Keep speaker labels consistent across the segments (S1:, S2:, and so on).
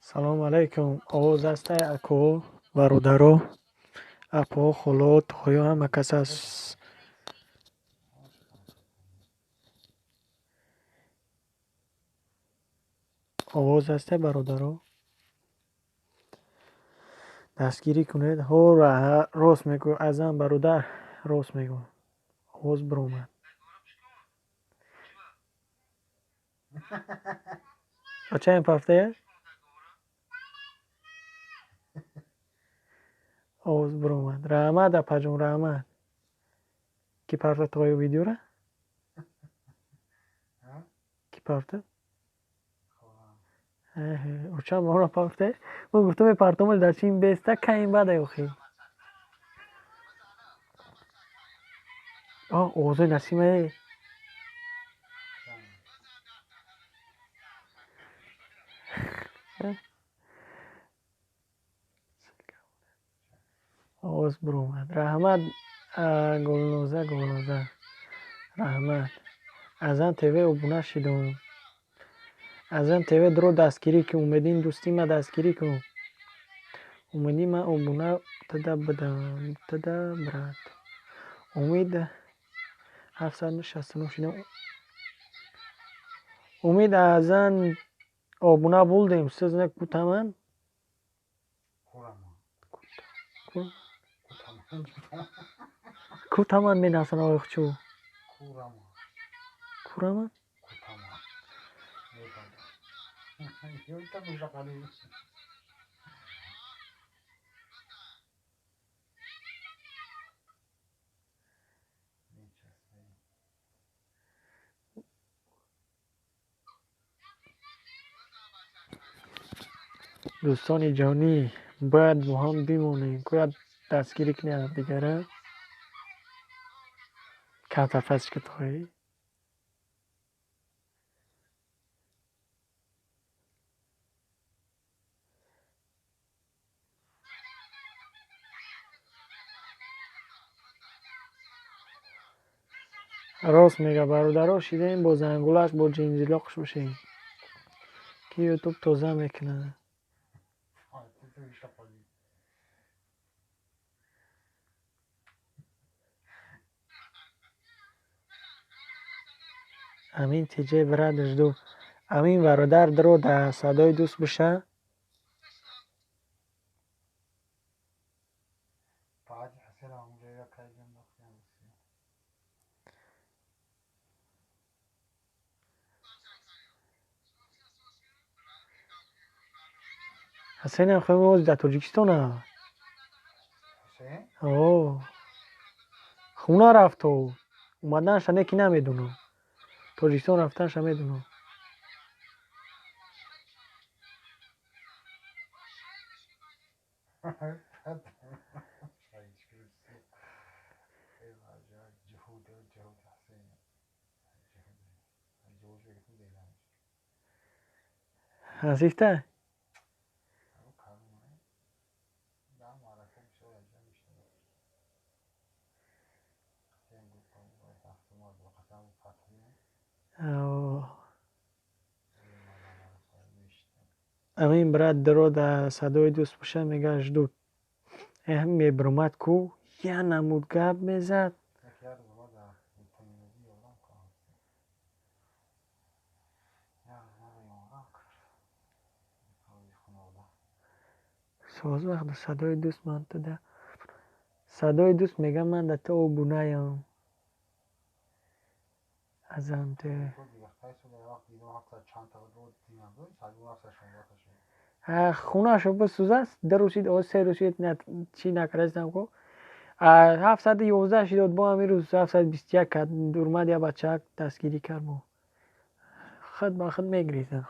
S1: Салому алайкум. Овоз ҳастай, акоҳо, бародаро, апоҳо, холаҳо, тоҳоё, ҳама кас аст. Овоз ҳастай, бародаро? Дастгирӣ кунед. Ҳо, рост мегӯ, азам бародар, рост мегӯ. Овоз биромад. Очаем пафтая? Овоз биромад. Раҳмат, апаҷон, раҳмат. Ки парта твою видеора? Ки парта? Очам ора парта? Мо гуфтам мепартомаш дар чин беста каин бадай охи. О, овозои Насимае. Овоз биромад. Раҳмат, Гулноза, Гулноза. Раҳмат. Азан ТВ обуна шидум. Азан ТВ дро дастгирӣ кун. Умедин дӯстӣ ма дастгирӣ кун. Умедӣ ман обуна тада бидам. Тада брат. Умид 769 шидам. Умид азан обуна булдем. Сиз не кутаман? Кутаман менасан оёқчу. Кураман? Дӯстони ҷонӣ, бояд бо ҳам бимонем, бояд дастгирӣ кунем ҳамдигара. Камтар пасиш китоҳӣ. Рост мега, бародаро, шидаем бо зангулаш, бо ҷинҷилоқш бошем, ки ютуб тоза мекунад. Амин тиҷе брат жду. Амин бародар дро дар садои дӯст боша. Ҳасенам хеле оз дар Тоҷикистона. О. Хуна рафту. Омаданша не ки намедонам. Тоҷикистон рафтанша медонам. Ҳасифта? Амин брат дро дар садои дӯст боша мега жду. Эҳ мебиромад ку я намуд гап мезад. Соз вақт садои дӯст ман туда. Садои дӯст мега ман да ту обунаям. Азан ТВ. Хунашо бисӯзад, ду рӯз шид, се рӯз шид, чӣ накардастам ко. 711 шидод, бо ҳамин рӯз 721 кард. Дурмад я бачаак дастгирӣ кард мо. Худ ба худ мегиризад.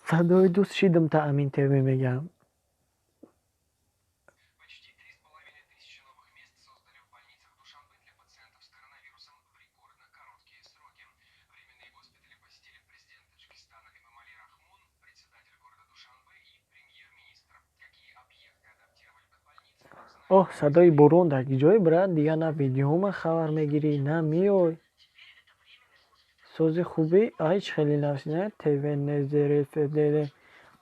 S1: Садои дӯст шидам та Амин ТВ мегам. Оҳ, садои борон дар ҷое, брат, дигар на видеома хабар мегирӣ, на меой. Сози хубӣ, ай чӣ хеле нависида? ТВ НЗРФДД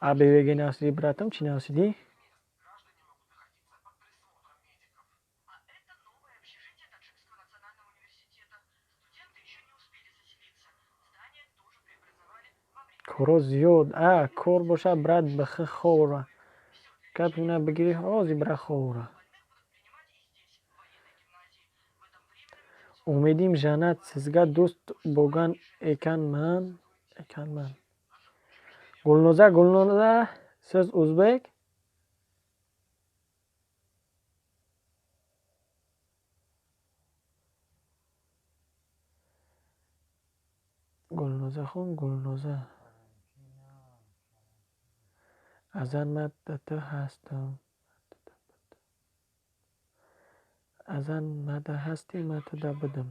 S1: АБВГ нависидӣ, братам, чӣ нависидӣ? Коро зиёд. А, кор бошад, брат, бихи ховра. Гапи мана бигирӣ, ҳозир бира ховра. Умедим Жанат сизга дӯст боган эканман, эканман. Гулноза, Гулноза, сиз ӯзбек? Гулнозахон, Гулноза. Азан ман да ту ҳастам. Азан мада ҳастӣ, ман туда будам.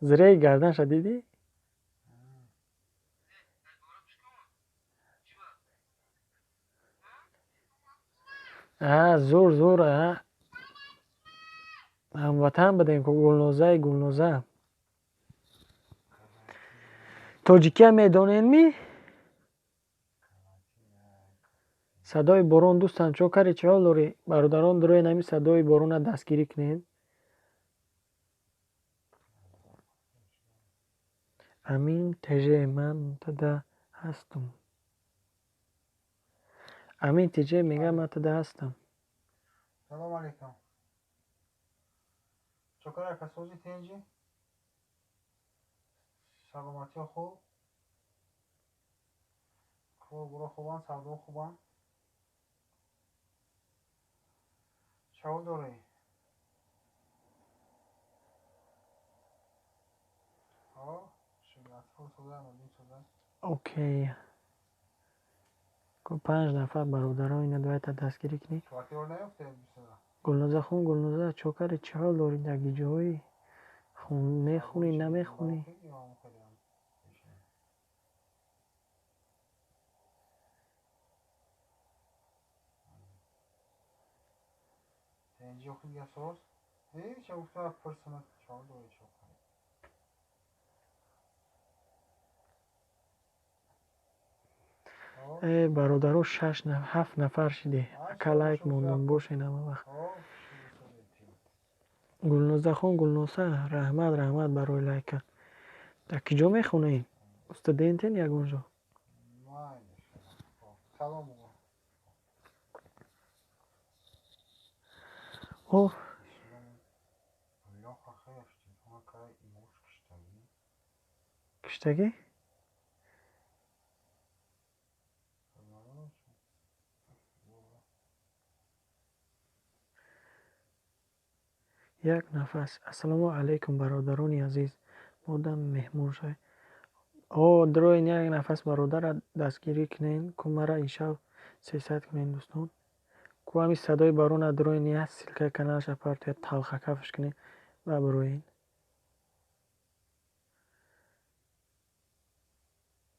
S1: Зираи гарданша дидӣ? А, зур, зур, а. Ҳамватан будем ку Гулнозаи Гулноза. Тоҷикия медонед ми? Садои борон дӯстам, чо кари, чӣ ҳол дорӣ? Бародарон, дурои нами садои борона дастгирӣ кунед. Амин ТЖ, ман туда ҳастам. Амин ТЖ мегӯяд ман туда ҳастам.
S2: Салом алейкум. Чокар ака, сози, тинҷӣ? Саломатиё хуб? Корбуро хубанд, савдо хубанд? Чӣ ҳол дорӣ?
S1: Окей. Ку панҷ нафар бародарон ина давайта дастгирӣ кунед. Гулноза хон, Гулноза, чо кари, чӣ ҳол дорӣ? Дар ҷои мехунӣ, намехунӣ? Э, бародаро, шаш ҳафт нафар шиде. Ака, лайк мондум, бошед ҳама вақт. Гулнозахон, Гулноза, раҳмат, раҳмат барои лайка. Дар куҷо мехонед? Студентен ягон ҷо? Оҳ, киштагӣ? Як нафас. Ассалому алайкум, бародарони азиз. Модам меҳмон шавед. О, дроин як нафас бародара дастгирӣ кунед. Ку мара имшаб 300 кунед, дӯстон. Ку ҳами садои барона дроин як ссылкаи каналаша партояд, талхакафш кунед ва бироед.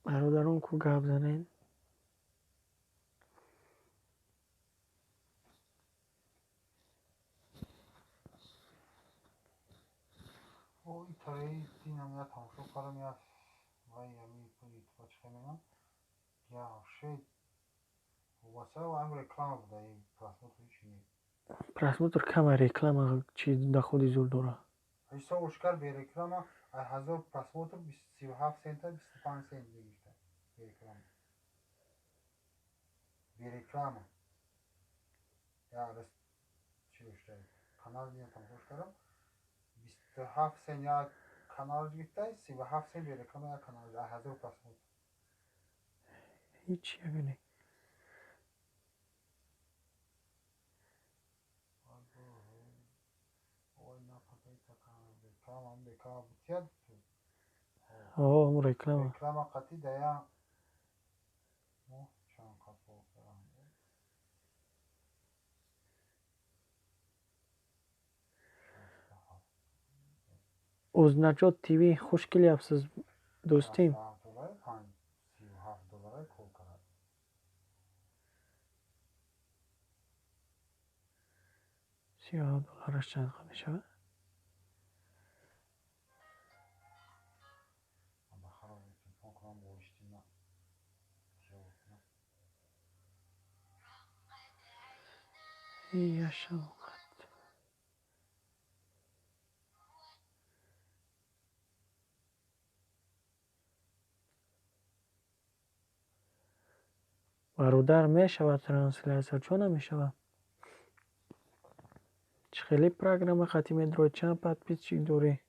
S1: Бародарон, ку гап занед.
S2: Тараи динам я тамошо кардам, я вай ами ютуба чӣ менам, я шед васа ам реклама буда, просмотр чи не.
S1: Просмотр кама, реклама чи доходи зур дора.
S2: Ҳисоб ошкар, бе реклама ай 1000 просмотр 37 цента, 25 цент мегирифта бе реклама. Бе реклама. Я рас чи дошта канал динам тамошо кардам, 27 цент як канал гирифта, 37 цент бе реклама як канал, ай 1000 просмотр.
S1: Ҳеҷ ягоне. О, реклама.
S2: Реклама қатӣ дая моҳ чанд қапо.
S1: O'znaҷот ТВ, хуш кelyapsiz, do'stim. 37 доллараш чанд мешавад? Яшавқат. Бародар, мешавад трансляция, чо намешавад? Чӣ хеле программа хати медрои, чанд подписчик дорӣ?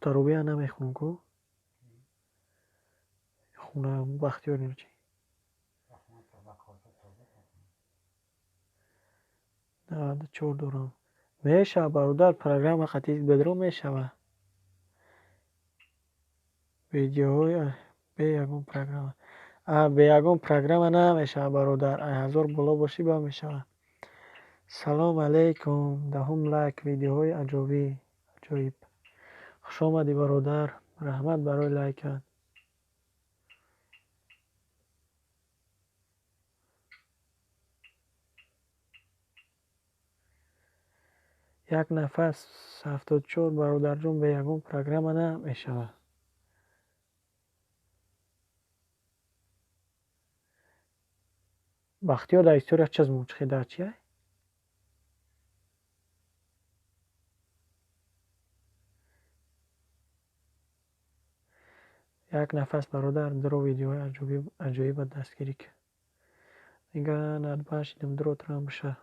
S1: Таробия намехонам ку? Хона Бахтиёр чи? 94 дорам. Мешава, бародар, программа хати бедро мешава. Видеоҳои бе ягон программа. А бе ягон программа намешава, бародар. Ай 1000 боло бошӣ, ба мешава. Салом алейкум. Даҳум лайк, видеоҳои аҷобӣ, аҷоиб. Хуш омадӣ, бародар. Раҳмат барои лайкат. Як нафас 74, бародарҷон, бе ягон программа намешавад. Бахтиёр дар история чиз мучхи дар чия? Як нафас, бародар, дро видеои аҷоиба дастгирӣ кар. Мега надбашидам, дро трам биша.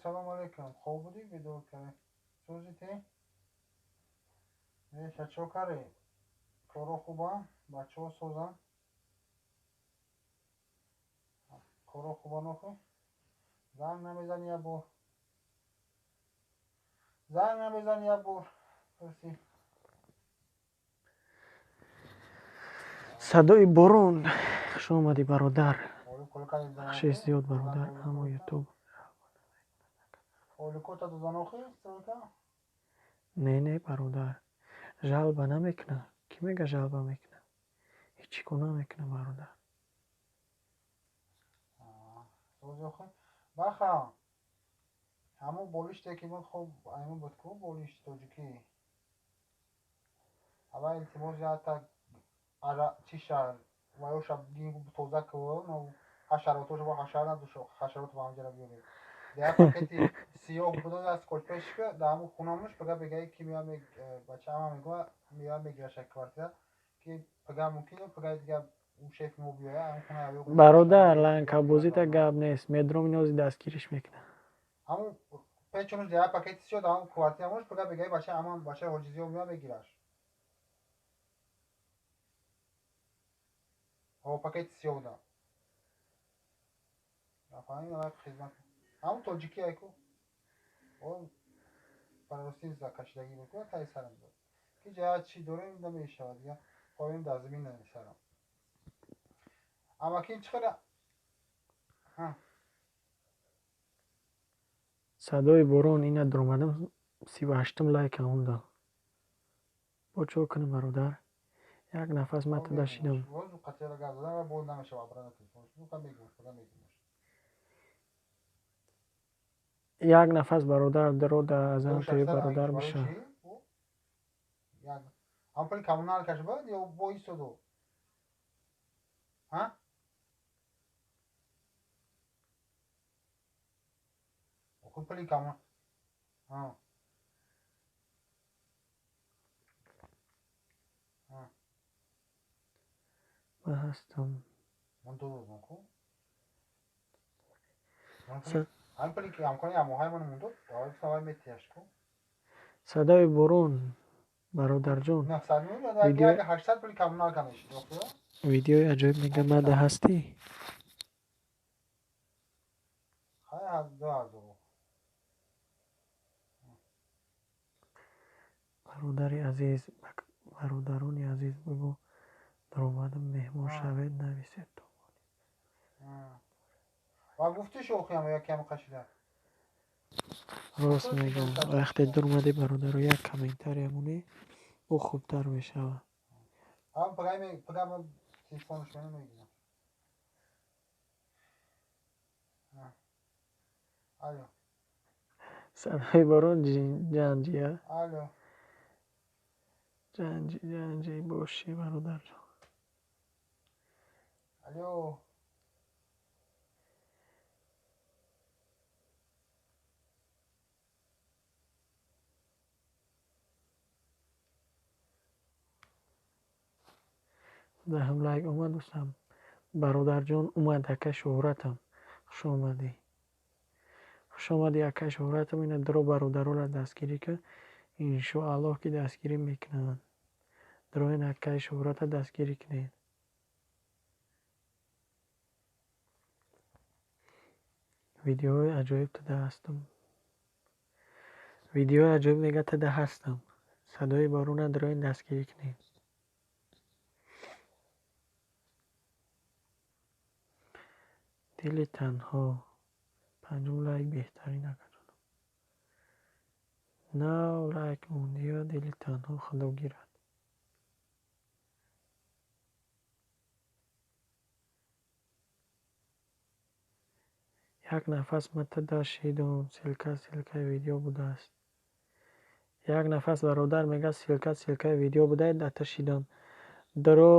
S2: Салом алейкум. Хоб будӣ, бедор кардӣ? Сӯзи те? Меша, чо карӣ? Коро хубанд? Бачаҳо созанд? Коро хубанд охи? Занг намезанӣ як бор? Занг намезанӣ як бор? Пурсӣ.
S1: Садои борон. Хуш омадӣ, бародар. Бахшиш зиёд, бародар, аммо ютуб не, не, бародар, жалба намекунад. Кӣ мега жалба мекунад? Ҳеҷ ко намекунад, бародар.
S2: Баха, ҳамун болиште ки буд, хоб аймон буд ку, болишти тоҷикӣ. Аввал илтимос ята чиша ваёша тоза ку, ҳашаротошо бо ҳашар надошо, ҳашарот ба ҳамҷара биёред. Як пакети сиёҳ будо аз скотчпешка дар ҳамун хунамуш пага бегаи ки меоя, бачаама мегӯя, меоя мегираша квартира, ки пага мумкин пага дига шеф мо биёя.
S1: Бародар, ланкабозита гап нест, медром нози дастгириш мекунад.
S2: Ҳамун печонуш як пакети сиёҳ дар ҳамун квартирамуш, пага бегаи бача аман бачаи ҳоҷизиё меоя мегираш. Ҳо, пакети сиёҳ да хизмат ҳамун тоҷикӣ айку парастин закашидагӣ буд ку, таи сарам буд ки ҷая чӣ дорем, намешавад, дига хоҳем дар замин намесарам. Амакин чӣ хела?
S1: Садои борон, ина дуромадам, 38-ум лайка ондам. Бо чо кунам, бародар? Як нафас ман тада шидам. Як нафас, бародар, дро да азан тои бародар биша.
S2: Ҳам пули коммуналкаш буд ё бо истоду? Ҳа? Пули коммун
S1: Ман ҳастам.
S2: Ман додам ку? Ҳамин пули ҳамкори ҳамоҳай ман мондод, савай метияш ку?
S1: Садои борон, бародарҷон.
S2: 800 пули коммуналка мешид.
S1: Видеои аҷоиб мега, мада ҳастӣ?
S2: Хай, 2000.
S1: Бародари азиз, бародарони азиз, бигӯ даромадам, меҳмон шавед, нависед.
S2: Ва гуфти шӯхиам якам қашида.
S1: Рост мегӯм, вақте дуромадӣ, бародаро, як комментария монӣ, ӯ хубтар мешавад.
S2: Ҳам прямо телефонаш мегирам. Алло.
S1: Садои борон ҷанҷия.
S2: Алло.
S1: Ҷанҷи, ҷанҷи бошӣ, бародарҷон.
S2: Алло.
S1: Даҳам лайк омад, дӯстам. Бародарҷон омад, ака Шӯҳратам. Хуш омадӣ. Хуш омадӣ, ака Шӯҳратам. Ина дуро бародароро дастгирӣ кун. Иншоаллоҳ, ки дастгирӣ мекунанд. Дуроин акаи Шӯҳрата дастгирӣ кунед. Видеоҳои аҷоиб туда ҳастам. Видеои аҷоиб мега туда ҳастам. Садои борона дуроин дастгирӣ кунед. Дили танҳо. Панҷум лайк беҳтарин, акаҷонам. Нав лайк мондиё, дили танҳо, худо гирад. Як нафас ма туда шидум, ссылка, ссылкаи видео будааст. Як нафас бародар мега, ссылка, ссылкаи видео будааст, дата шидам. Дуро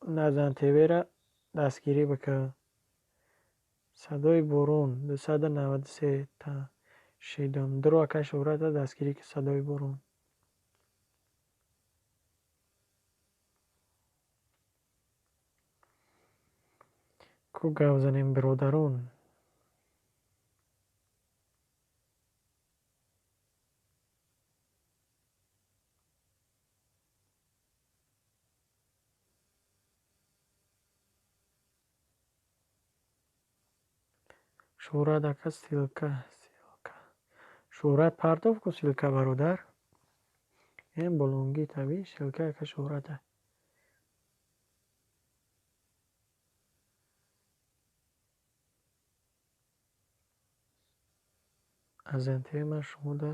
S1: Назан ТВ-ра дастгирӣ бикун. Садои борон 293 та шидам. Дуро ака Шӯҳрата дастгирӣ ки садои борон. Ку гап занем, бародарон? Шӯҳрат ака, ссылка, ссылка. Шӯҳрат, партов ку ссылка, бародар. Ин болонгӣ табиӣ ссылка ака Шӯҳрата. Азан ТВ ман шумода,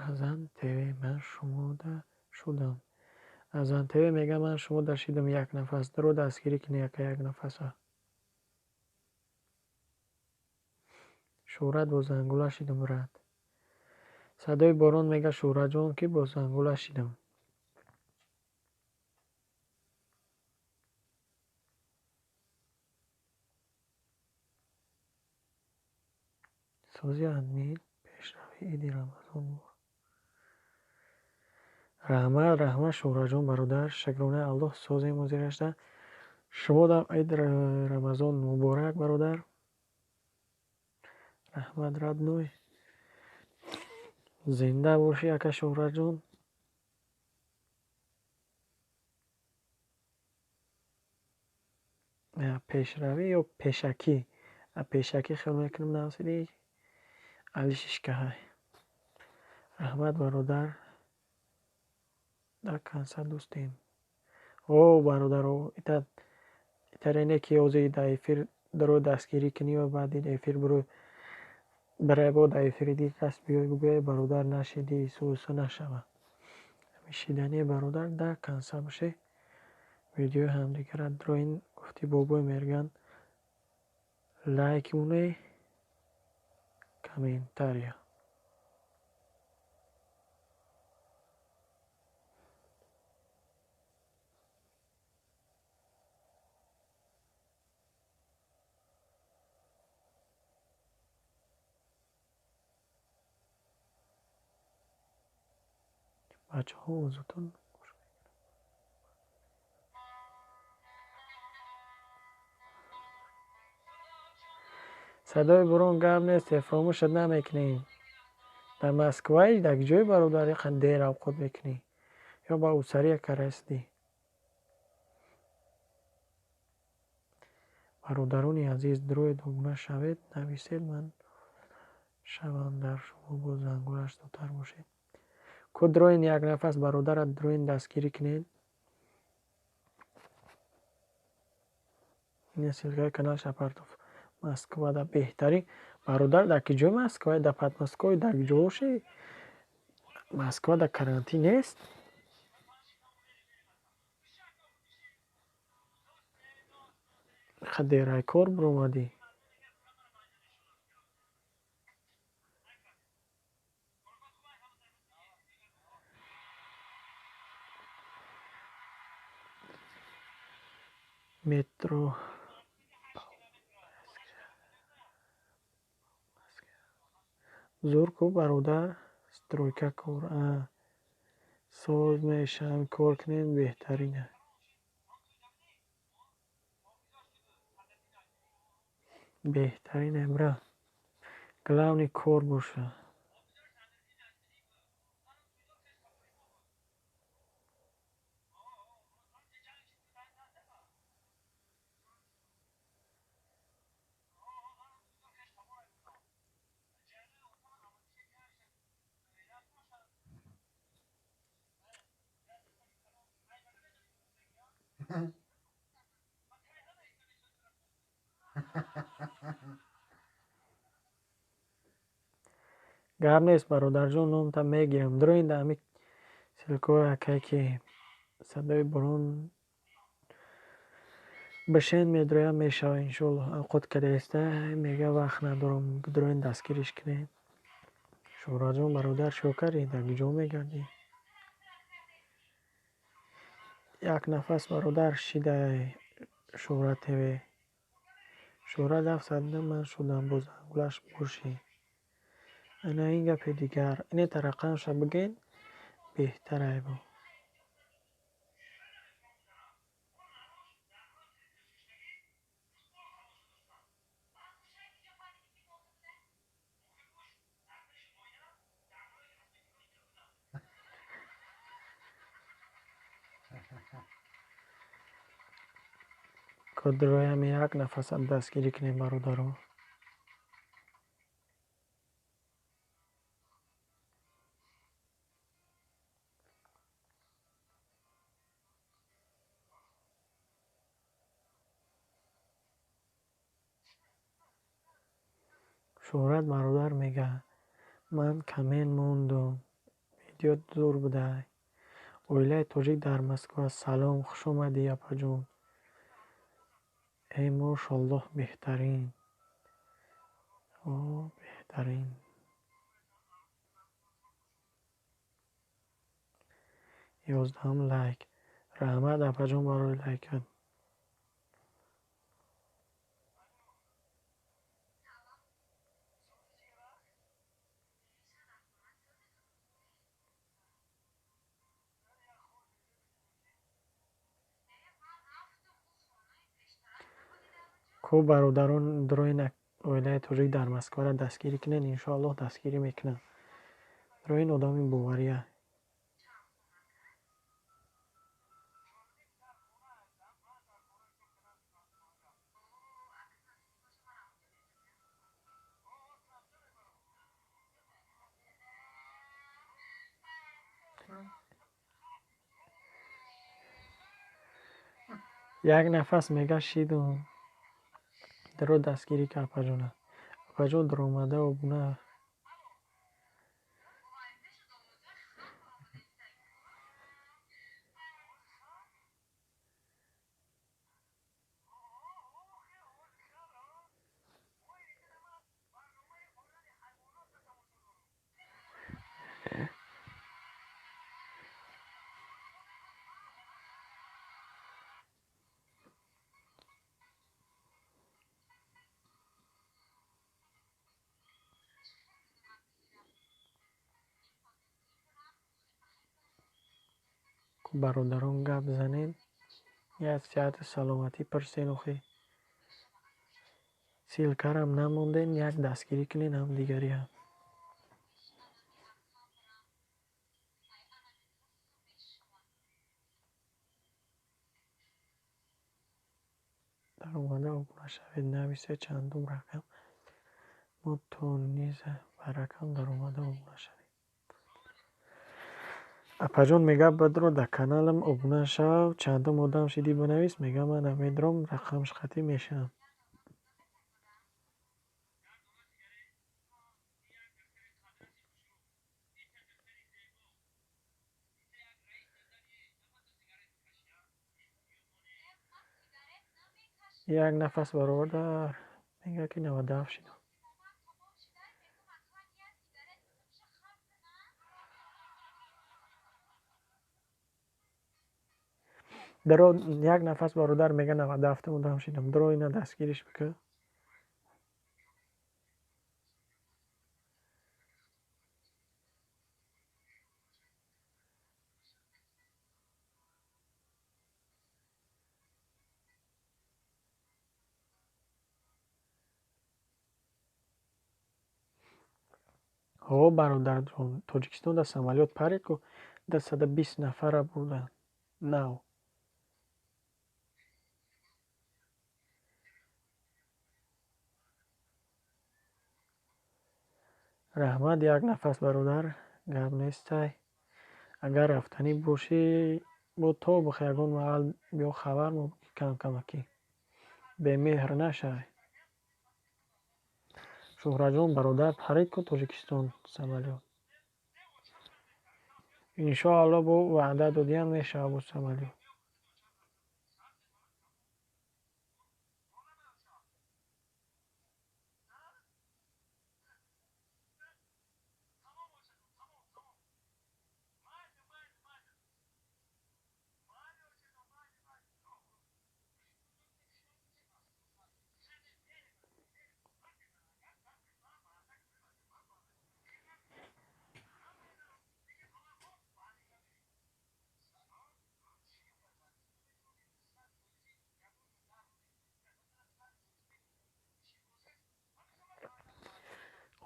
S1: Азан ТВ ман шумода шудам. Азан ТВ мега, ман шумода шидам, як нафас. Дуро дастгирӣ кунӣ, ака, як нафаса. Шӯҳрат, бо зангула шидам, брат. Садои борон мега, Шӯҳратҷон, ки бо зангула шидам. Сози админ, пешрави иди Рамазон. Раҳмат, раҳмат, Шӯҳратҷон, бародар. Шукронаи Аллоҳ, созем ҳозирашда. Шумодам иди Рамазон муборак, бародар. Раҳмат, родной. Зинда бошӣ, ака Шӯҳратҷон. Пешравӣ ё пешакӣ? Пешакӣ хиёл мекунам навсидӣ. Али шишкаҳай. Раҳмат, бародар. Дар канса дӯстем. О, бародаро, ита итарене ки ҳозир дар эфир дуро дастгирӣ кунӣ ва баъди эфир биро барай бо дар эфири дигар кас биёй бигӯяй, бародар, нашидӣ, ису ису нашава. Ҳамин шидани, бародар, дар канса боше, видеои ҳамдигарра дроин гуфти бобои мерган, лайк монед, комментария. Бачаҳо озутон гӯш мекунанд. Садои бурун, гап нест, фаромӯшат намекунем. Дар Москваи дар ҷои, бародар, яқа дер авқот мекунӣ ё ба усария карасидӣ? Бародарони азиз, дуроед, обуна шавед, нависед, ман шавам дар шумо бо зангулаш зудтар бошед. Ку дроин як нафас бародара дроин дастгирӣ кунед. Ина ссылкаи канал Шапартов. Москвада беҳтарин бародар дар ки ҷои Москва, дар Подмосковье, дар ҷоши Москва дар карантин нест. Дерай кор биромадӣ. Метро зур ку бародар, стройка кор соз мешавам, кор кунем беҳтарина. Беҳтарин бра. Главный кор боша. Гап нест бародарҷон, номта мегирам. Дроин дар ҳами ссылкаҳои акае ки садои борон бишен медроям мешава иншоаллоҳ. Авқот кадаеста мега вақт надорам, дроин дастгириш кунед. Шӯҳратҷон бародар чико кардӣ? Дар куҷо мегардӣ? Як нафас бародар шидай Шӯҳрат ТВ. Шӯҳрат 700 ман шудам, бо зангулаш бошӣ. Ана ин гапи дигар. Инета рақамша бигӯед беҳтарай бо. Кодроям як нафасат дастгирӣ кунем бародаро. Шӯҳрат бародар мега ман камен мондум. Видео зур будай. Оилаи тоҷик дар Москва. Салом, хуш омадӣ апаҷон. Эй мошоллоҳ беҳтарин. О беҳтарин. 11 лайк. Раҳмат апаҷон барои лайкат. Ку бародарон дроин оилаи тоҷик дар Москваро дастгирӣ кунед, иншоаллоҳ дастгирӣ мекунам. Дроин одами бовария. Як нафас мега шидум. Даро дастгирӣ ка апаҷона. Апаҷон даромада обуна. Бародарон гап занед, як сеҳату саломатӣ пурсен охи. Ссылкарам намонден, як дастгирӣ кунед ҳамдигариам. Даромада обуна шавед, нависед чандум рақам. Мо то низ ба рақам даромада обуна шавед. Апаҷон мега бадро дар каналам обуна шав, чандум одам шидӣ бинавис, мега ман намедорам, рақамш қатъӣ мешавам. Як нафас бародар мега ки 97 шидам. Даро як нафас бародар мега 97 одам шидам. Даро ина дастгириш бикун. Ҳо бародарҷон, Тоҷикистон дар самолёт парид ку 220 нафарра бурданд. Нав. Раҳмат як нафас бародар, гап нестай. Агар рафтанӣ бошӣ, бо то бих ягон маҳал биё хабар мо кам-камакӣ. Бемеҳр нашавӣ. Шуҳраҷон бародар парид ку Тоҷикистон самолёт. Иншоалло бо ваъда додиам мешава бо самолёт.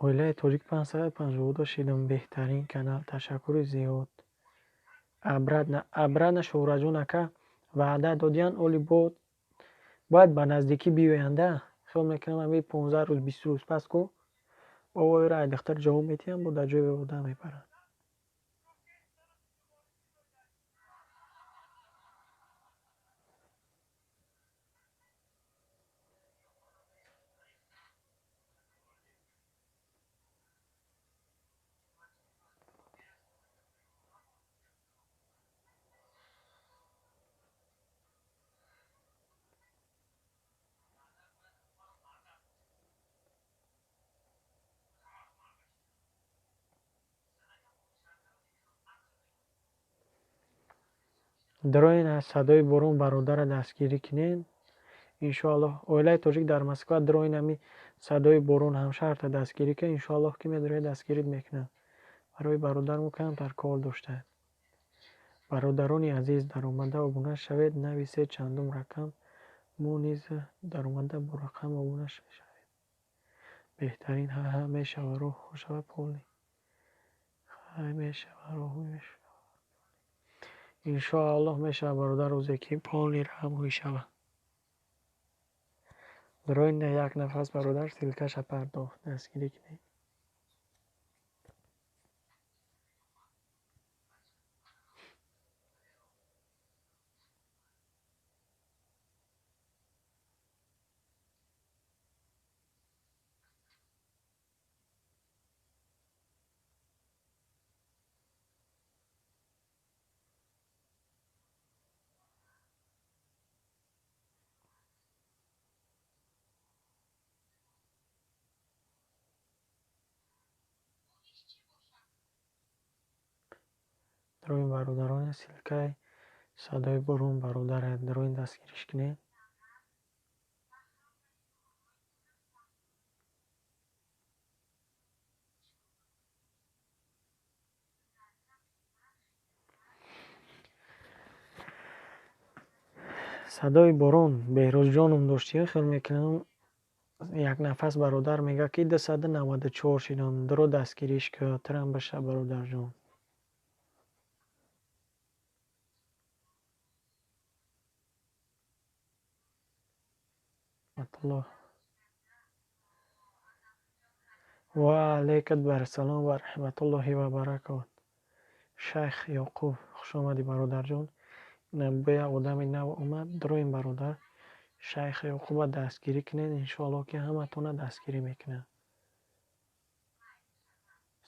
S1: Оилаи тоҷик 552 шидам. Беҳтарин канал. Ташаккури зиёд. Обратно Шуҳраҷон ака ваъда додиян, оли бояд ба наздикӣ биёянда. Хиёл мекунам ҳамин 15 рӯз 20 рӯз пас ку бобоеро ай духтар ҷавоб медиҳам, бо дар ҷои одам мебаранд. Дароин аз садои борон бародарро дастгирӣ кунед. Иншоаллоҳ оилаи тоҷик дар Москва дароин ҳами садои борон ҳамшаҳрта дастгирӣ кунед. Иншоаллоҳ ки медарояд дастгирит мекунад. Барои бародармо камтар кор доштаед. Бародарони азиз, даромада обуна шавед, нависед чандум рақам. Мо низ даромада бо рақам обуна мешавем. Беҳтарин ҳа мешава роҳ шава полни. Хай мешава роҳ мешава. Иншоаллоҳ мешава бародар рӯзе ки полни раҳм мешава. Дароин як нафас бародар ссилкаша пардохт дастгирӣ кунед. Дароин бародароне ссилкаи садои борон бародаре дароин дастгириш кунед. Садои борон Беҳрӯзҷоном доштӣ, хел мекунам як нафас бародар мега ки 294 шидам. Даро дастгириш ку, тирам биша бародарҷон. Ва алайкум ассалом ва раҳматуллоҳи ва баракот. Шайх Ёқуб, хушомадӣ, бародарҷон. Бо як одами нав омад. Дроим, бародар. Шайх Ёқуба дастгирӣ кунед, иншоаллоҳ, ки ҳаматона дастгирӣ мекунад.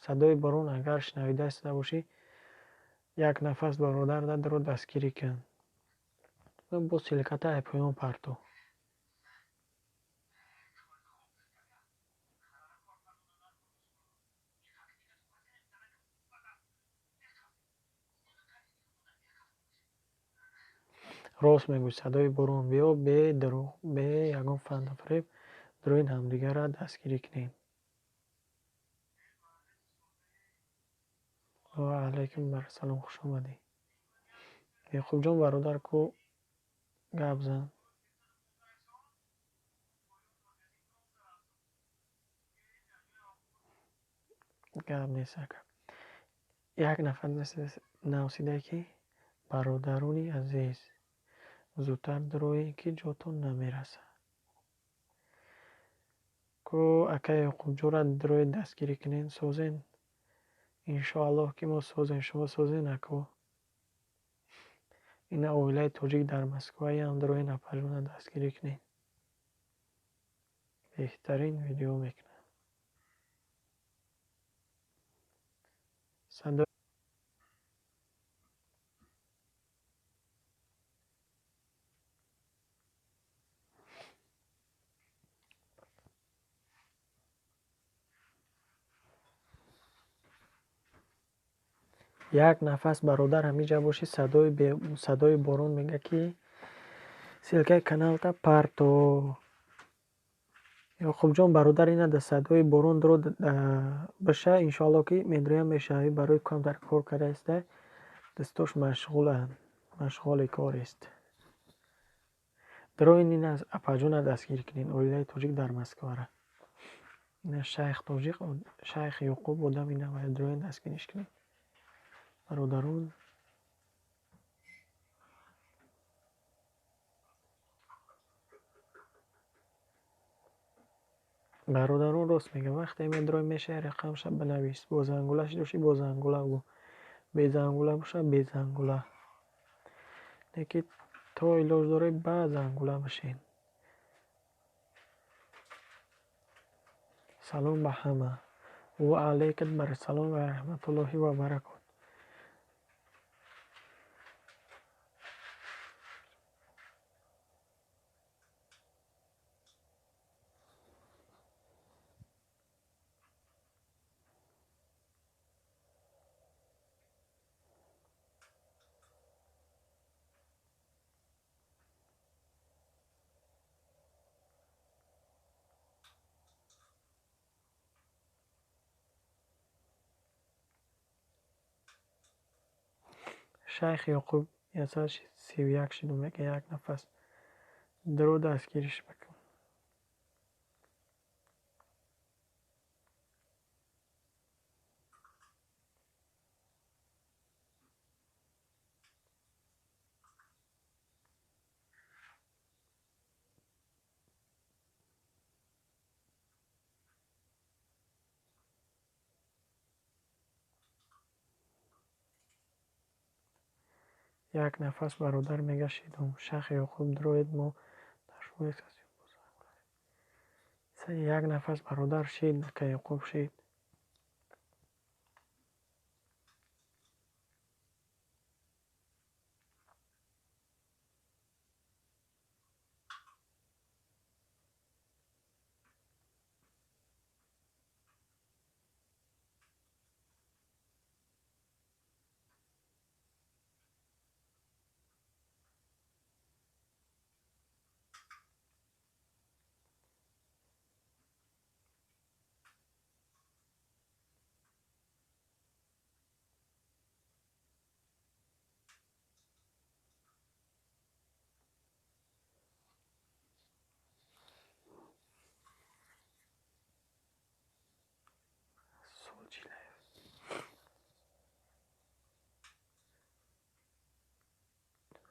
S1: Садои борон агар шунавида истода бошӣ, як нафас бародар дадро дастгирӣ кун. Бо ссылка та ай поён парто. Рост мегӯй, садои борон. Биё, бе дурӯғ, бе ягон фанду фиреб дроин ҳамдигарро дастгирӣ кунем. Ва алайкум ассалом, хушомадӣ, Яқубҷон. Бародар, ку гап зан. Гап нест, ака. Як нафар нависида, ки бародарони азиз, зудтар дуроед, ки ҷотон намерасад. Ку ака Ёқубҷонро дуроед, дастгирӣ кунед. Созен, иншоаллоҳ, ки мо созем, шумо созен, ако. Ина оилаи тоҷик дар Москваям, дуроед, апаҷона дастгирӣ кунед, беҳтарин видео мекунад. Садо як нафас, бародар, ҳамиҷа бошӣ. Садои борон мега, ки ссылка и каналта парто. Ёқубҷон, бародар, ина да садои борон дуро биша, иншоаллоҳ, ки медроям мешавӣ. Барои камтар кор карда иста, дастош машғуланд, машғули корист. Дроин, ина апаҷона дастгирӣ кунед, оилаи тоҷик дар Москвара. Ина шайх тоҷик, шайх Ёқуб, одами навая, дроин дастгириш кунед, бародарон. Бародарон, рост мегӯям, вақте медрои мешавӣ, рақамша бинавис. Бо зангула шидошӣ, бо зангула гӯ, безангула боша, безангула. Не ки то илоҷ дорӣ, ба зангула бишин. Салом ба ҳама. Ва алайкум ассалом ва раҳматуллоҳи ва баракот. Шайх Ёқуб 131 шиду, мега як нафас дро дастгириш бикун. Як нафас, бародар, мега шидум. Шайх Ёқуб, дроед, мо дар шумо ҳастем. Як нафас, бародар, шид, ака Ёқуб шид. Расул Ҷилаев,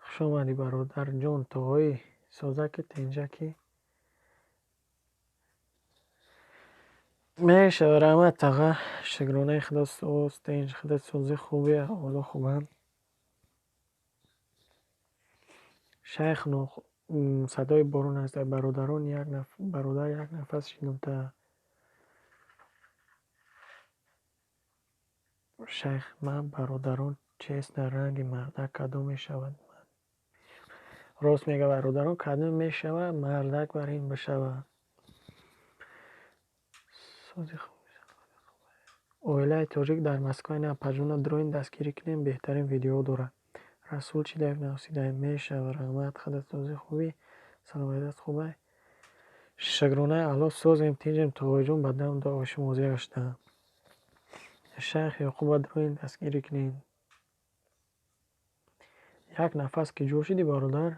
S1: хушомадӣ, бародарҷон. Тоғои созаки, тенҷаки. Мешава, раҳмат таға, шукронаи худо состен, худо сози хуби, аҳволо хубанд. Шайх садои борон аст, бародарон як бародар як нафас шинумта. Шайх ман бародарон честно ранги мардак кадом мешавад? Рост мега бародарон, кадом мешавад мардак бар ин бишавад. Оилаи тоҷик дар Москва ина паҷуна дроин дастгирӣ кунем, беҳтарин видеоҳо дорад. Расул чӣ даф навсидаем? Мешава, раҳмат, худат сози хубӣ, саломатият хубай. Шукронаи Аллоҳ созем, тинҷем, тоғоиҷон ба дам дуои шумо ҳозир гаштаам. Шайх Ёқуба дроин дастгирӣ кунем. Як нафас ки ҷо шудӣ бародар?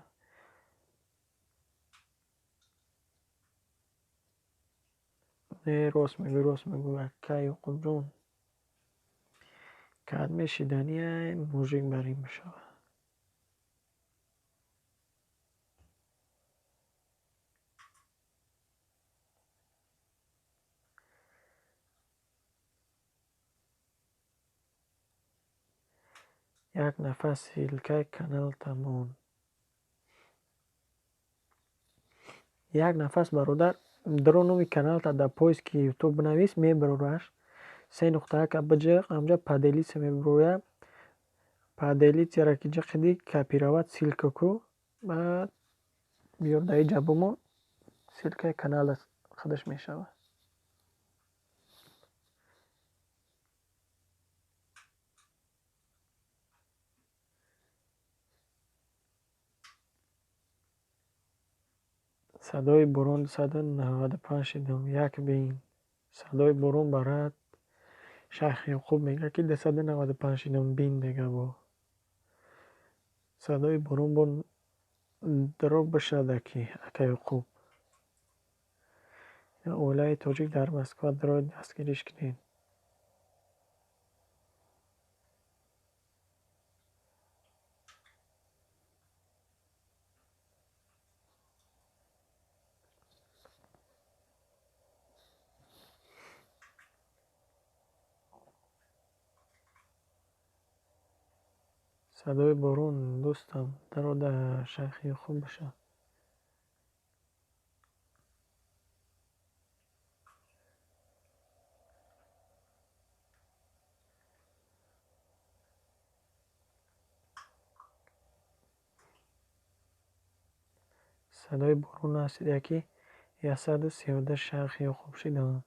S1: Не, рост мегӯй, рост мегӯй, ака Ёқубҷон. Кад мешидания мужик бар ин бишавад. Як нафас ссилкаи канал тамом. Як нафас бародар, дро номи каналта дар поиски ютуб бинавис, мебарораш. Се нуқтаака биҷиқ, ҳамҷа поделиться мебарояд. Поделитьсяро ки ҷиқиди, копировать ссылку ку, баъд биёр дар иҷа бимон, ссилкаи канала худаш мешавад. Садои борон 295 шидам, як бин. Садои борон барад. Шайх Ёқуб мега ки 295 шидам, бин мега бо. Садои борон бо дро бишада ки ака Ёқуб. Оилаи тоҷик дар Москва дро дастгириш кунед. Садои борон дӯстам, даро дар Шайх Ёқуб бошад. Садои борон аст яки 132 Шайх Ёқуб шидам.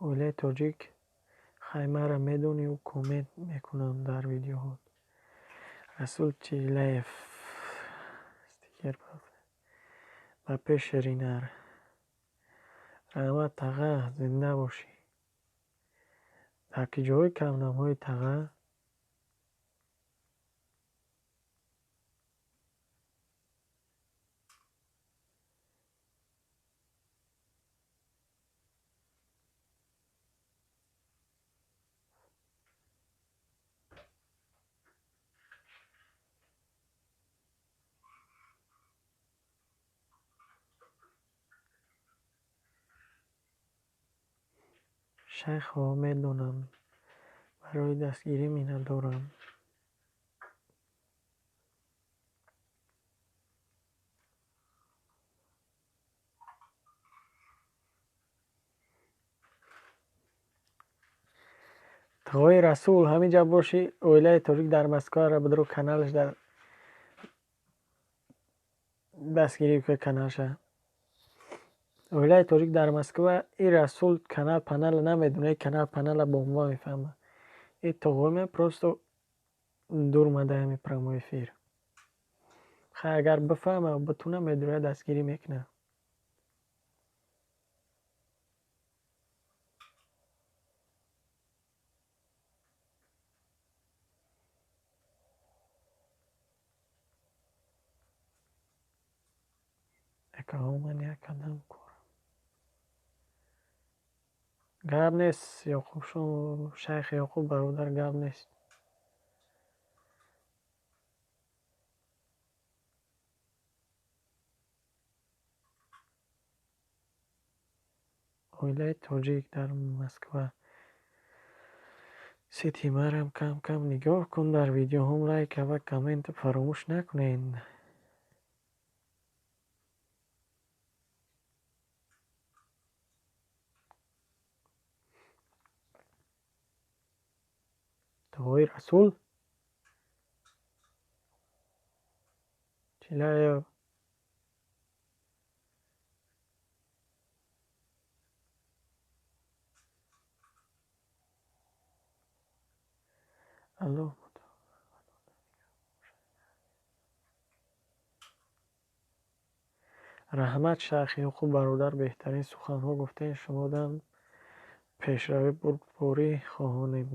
S1: Оилаи тоҷик хаймаро медонӣ ӯ коммент мекунам дар видеоҳо. Расул Чилаев стикер ба пеши Ринар. Раҳмат таға, зинда бошӣ. Дар киҷоҳои камнамҳои таға? Шайхо медонам, барои дастгирӣ миннатдорам. Тағои Расул ҳамин ҷа бошӣ, оилаи тоҷик дар Москваро бидро каналаш дар дастгирӣ кунед каналша. Оилаи тоҷик дар Москва и Расул канал панала намедона, и канал панала бомба мефаҳмад. И тоғоме просто дур омада ҳами прямой эфир. Хай агар бифаҳма битуна медурояд дастгирӣ мекунад. Акаҳо ман як қадам корам. Гап нест, Ёқуб Шайх Ёқуб бародар, гап нест. Оилаи тоҷик дар Москва. Сити марам кам-кам нигоҳ кун, дар видеоҳом лайка ва коммент фаромӯш накунед. Тағои Расул? Чилаев. Аллоҳ раҳмат, шайх Ёқуб бародар, беҳтарин суханҳо гуфтем, шумодам пешравӣ, бурдборӣ хоҳонем.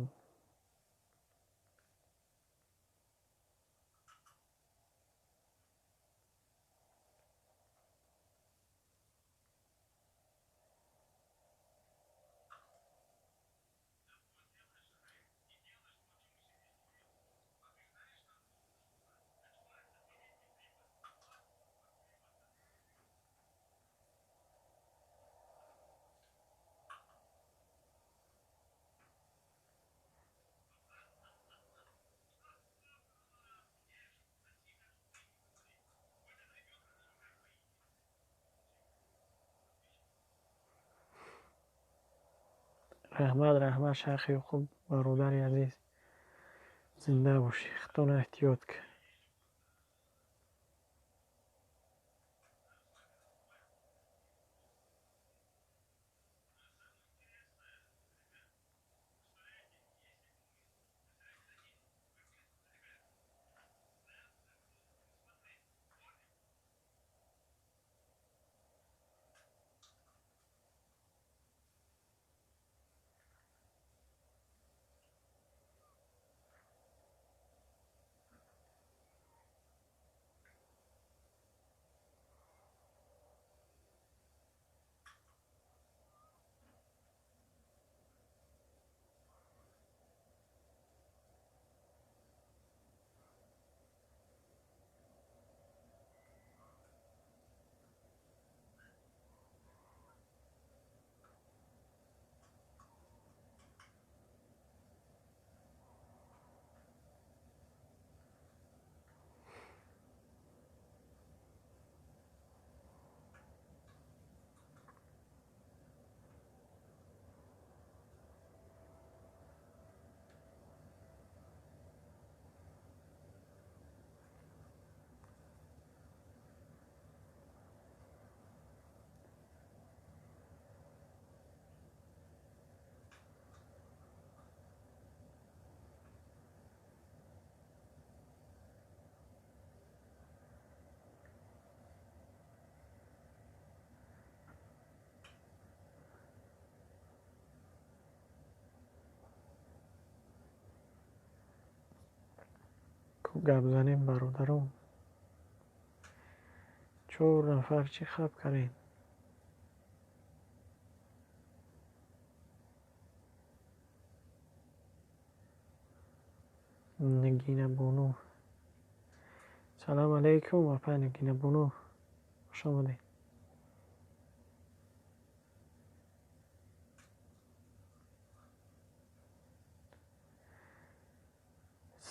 S1: Раҳмат, раҳмат, шайх Ёқуб бародари азиз. Зинда бошӣ, худтонро эҳтиёт кун. Гап занем, бародарон. Чор нафар чӣ хаб кардем? Нагинабону. Салом алейкум, апа Нагинабону. Хуш омадед.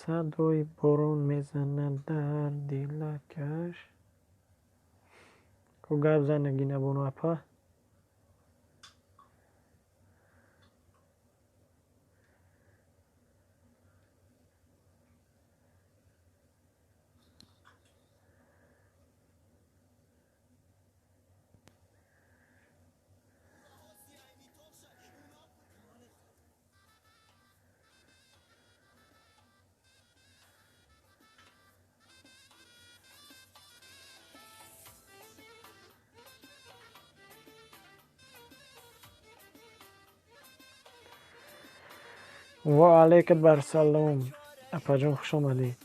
S1: Садои борон мезанад дар дилакаш. Ку гап зан, Нагинабону апа. Ва алейкум барсалом. Апаҷон, хуш омадед.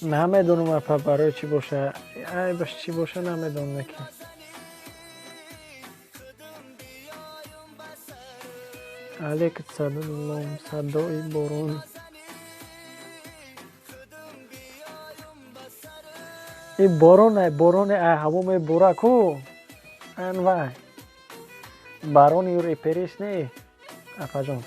S1: Намедонам апа барои чӣ боша, айбаш чӣ боша намедонам ки. Алейк салом, садои борон. И борон ай бороне ай ҳаво мебора ку анвай барони репериш не апаҷон.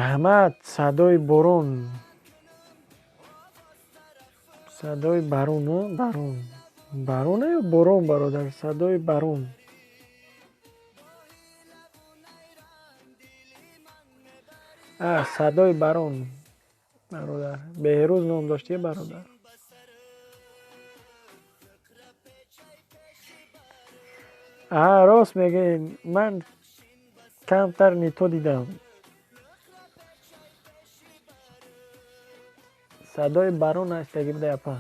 S1: Раҳмат, садои борон, садои барон, барон, барон ё борон бародар, садои барон. Садои барон бародар, Беҳрӯз ном доштӣ бародар. Рост мегӯӣ, ман камтар нито дидам. Садои барон ҳастаги будай апа.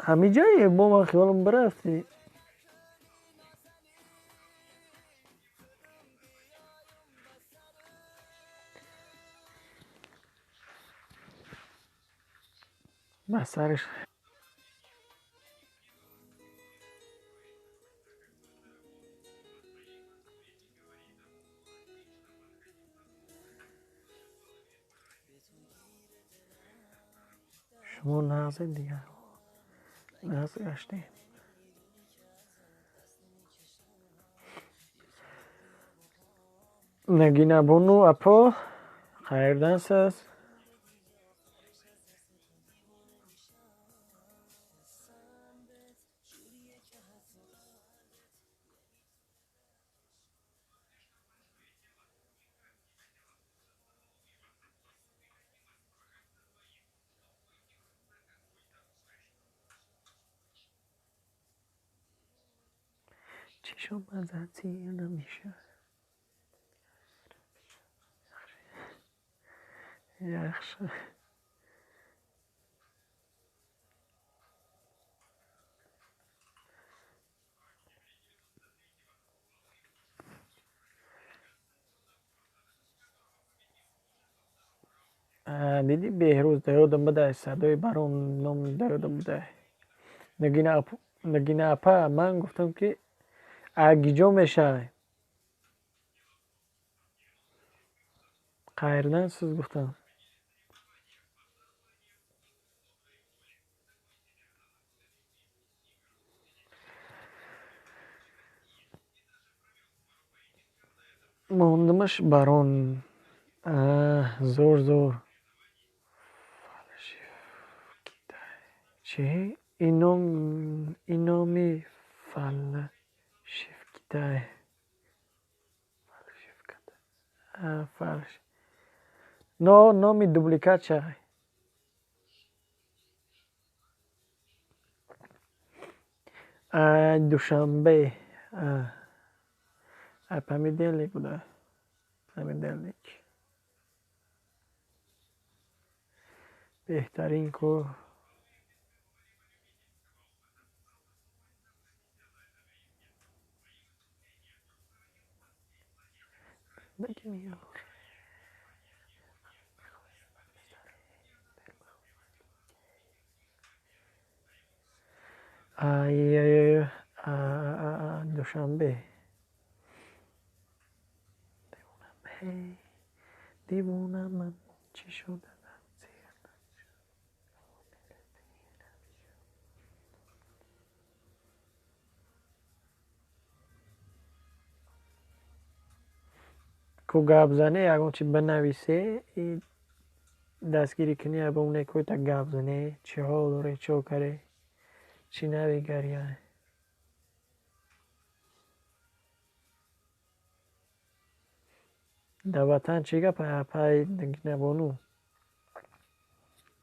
S1: Ҳамиҷае бо ман хиёлам бирафти. Ба сариш шумо нағзед дигар, нағз гаштем. Нагинабону апо хайрдансаз. Чишом азат сир намешавад. Яхши. Дидӣ Беҳрӯз даёдам будай, садои барон ном даёдам будай. Нагина апа, ман гуфтам ки агиҷо мешавӣ. Қайрдан сиз гуфтам. Мондамаш барон. Зор зор. Чӣ? Ин номи фалшифкитай. Фалш. Но номи дубликат чай. Душанбе. Понедельник буда. Понедельник. Беҳтарин ку. Душанбе. Девона ман чӣ шуда? Ку гап зане, ягон чи бинависе, и дастгирӣ кунӣ, ба оне коита гап зане, чӣ ҳол доре, чӣ каре, чӣ навигария. Дар ватан чӣ гап, апай Набону?